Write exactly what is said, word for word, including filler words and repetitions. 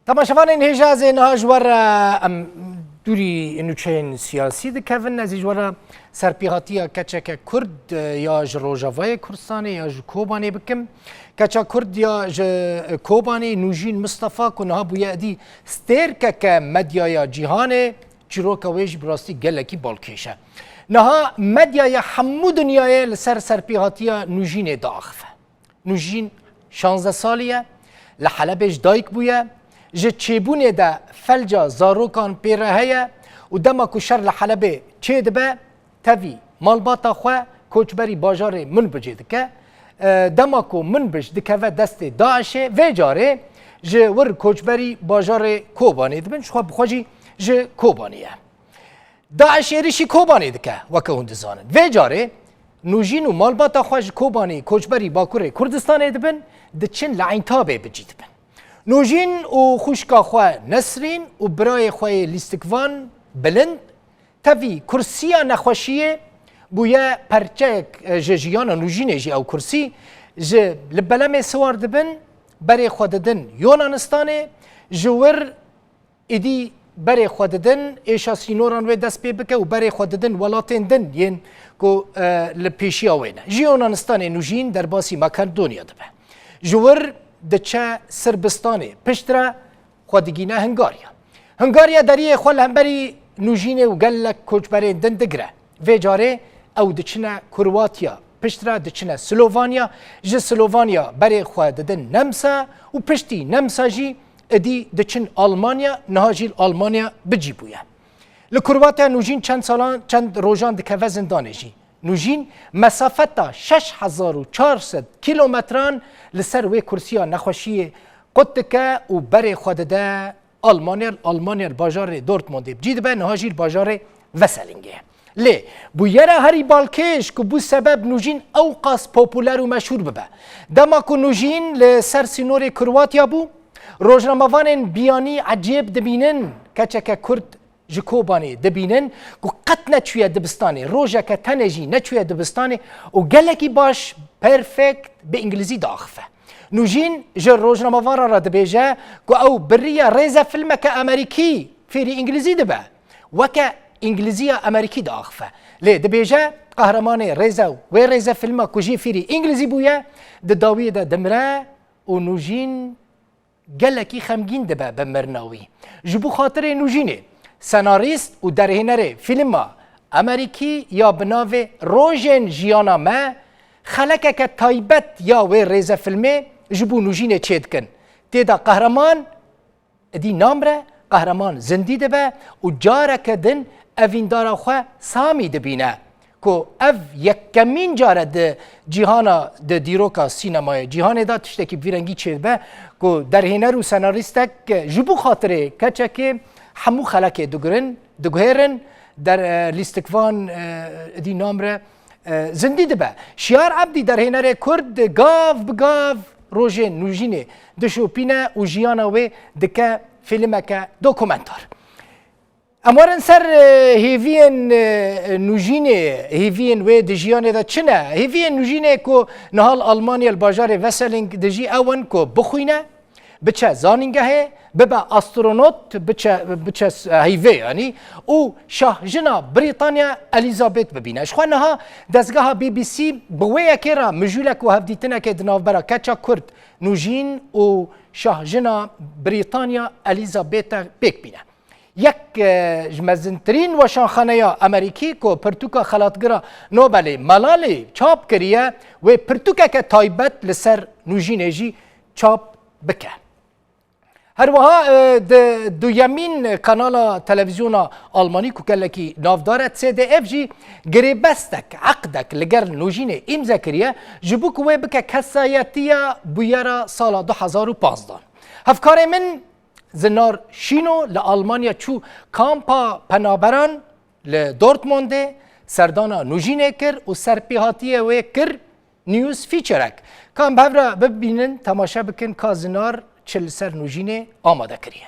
Temaşevanên hêja, ez ê niha ji we re, em dûrî nûçeyên siyasî dikevin. Ez ê ji we re serpêhatiya keçeke Kurd, e, ya ji Rojavayê Kurdistanê ya ji Kobanê bikim. Keça Kurd ya ji Kobanê, Nûjîn Mistefa, ku niha bûye êdî stêrkeke medyaya cîhanê, çîroka wê jî bi rastî gelekî balkêş e. Niha medyaya hemû dinyayê li ser serpêhatiya Nûjînê diaxife. Nûjîn şazdeh salî ye, li Helebê ji dayik bûye, ji çêbûnê de felca zarokan pê re heye û dema ku şer li Helebê çêdibe, tevî malbata xwe koçberî bajarê Minbicê dike. E, dema ku Minbic dikeve destê DAIŞê, vê carê ji wir koçberî bajarê Kobanê dibin, jixwe bi xwe jî ji Kobanê ye. DAIŞ êrişî Kobanê dike, weke hûn dizanin. Vê carê Nûjîn û malbata xwe ji Kobanê koçberî Bakurê Kurdistanê dibin, diçin li Eyntabê bi cî dibin. Nûjîn û xwişka xwe Nesrîn û birayê xwe yê lîstikvan Bilind tevî kursiya nexweşiyê bûye perçeyek, e, ji jiyana Nûjînê jî ew kursî ji li belemê siwar dibin, berê xwe didin Yunanistanê, ji wir êdî berê xwe didin êşa sînoran wê dest pê bike û berê xwe didin welatên din yên ku, e, li pêşiya wê ne. Ji Yunanistanê Nûjîn derbasî Makedonya dibe. Ji wir diçe Sirbistanê, piştre xwe digîne Hungarya. Hungarya deriyê xwe li hemberî Nûjînê û gelek koçberên din digire. Vê carê ew diçine Kurwatya, piştre diçine Slovanya, ji Slovanya berê xwe didin Nemsa û piştî Nemsa jî êdî diçin Almanya, niha jî li Almanya bi cî bûye. Li Kurwatya Nûjîn çend salan, çend rojan dikeve zindanê jî. Nûjîn mesafeta şeş hezar û çar sed kîlometran li ser wê kursiya nexweşiyê qut dike û berê xwe dide Almanya, li Almanya li bajarê Dortmundê bi cî dibe, niha jî li bajarê Veselingê. Lê bûyera herî balkêş ku bû sebeb Nûjîn ewqas populer û meşhûr bibe. Dema ku Nûjîn li ser sînorê Kurwatya bû, rojnamevanên biyanî ecêb dibînin, keçeke Kurd ji Kobanê dibînin ku qet neçûye dibistanê, rojeke tenê jî neçûye dibistanê û gelekî baş, perfect, bi îngilîzî diaxife. Nûjîn ji rojnamevanan re dibêje ku ew bi riya rêzefilmeke Amerîkî fêrî îngilîzî dibe. Weke îngilîziya Amerîkî diaxife. Lê dibêje, qehremanê rêze wê rêzefilma ku jî fêrî îngilîzî bûye, di dawiyê de dimire û Nûjîn gelekî xemgîn dibe bi mirina wî. Ji bo xatirê Nûjînê, senarîst û derhênerê fîlma Amerîkî ya bi navê Rojên Jiyana Me, xelekeke taybet ya wê rêzefilmê ji bo Nûjînê çêdikin. Tê de qehreman êdî namre, qehreman zindî dibe û careke din evîndara xwe Samî dibîne. Ku ev yekemîn car e di cîhana, di dîroka sînemayê cîhanê de tiştekî bi vî rengî çêdibe, ku derhêner û senarîstek ji bo xatirê keçekê hemû xelekê digurin, diguhêrin, der, e, lîstikvan, e, êdî namre, e, zindî dibe. Şiyar Ebdî, derhênerê Kurd, gav bi gav rojên Nûjînê dişopîne û jiyana wê dike fîlmeke dokumentar. Em werin ser, e, hêviyên, e, Nûjînê, hêviyên wê di jiyanê de çi ne? Hêviyên Nûjînê ku niha li Almanya li bajarê Veseling dijî ew in ku bixwîne, biçe zanîngehê, bibe astronot, biçe, biçe s-, heyvê yanî, û şahjina Brîtanya Elîzabeth bibîne. Ji xwe niha dezgeha B B C bi wê yekê re mijûlek û hevdîtinekê di navbera keça Kurd Nûjîn û şahjina Brîtanya Elîzabeth pêk bîne. Yek, e, ji mezintirîn weşanxaneya Amerîkî ku pirtûka xelatgira Nobelê Malalî çap kiriye, wê pirtûkeke taybet li ser Nûjînê jî çap bike. Her wiha, e, di duyemîn kanala televîzyona Almanî ku gelekî navdar e, C D F jî girêbestek, eqdek li gel Nûjînê îmze kiriye, ji bo ku wê bike kesayetiya bûyera sala du hezar û panzdeh. Hevkarê min Zinar Şîno li Almanya çû kampa penaberan li Dortmundê, serdana Nûjînê kir û serpêhatiyê wê kir news featurek. Ka em bi hev re bibînin, temaşe bikin ka Zinar çi li ser Nûjînê amade kiriye.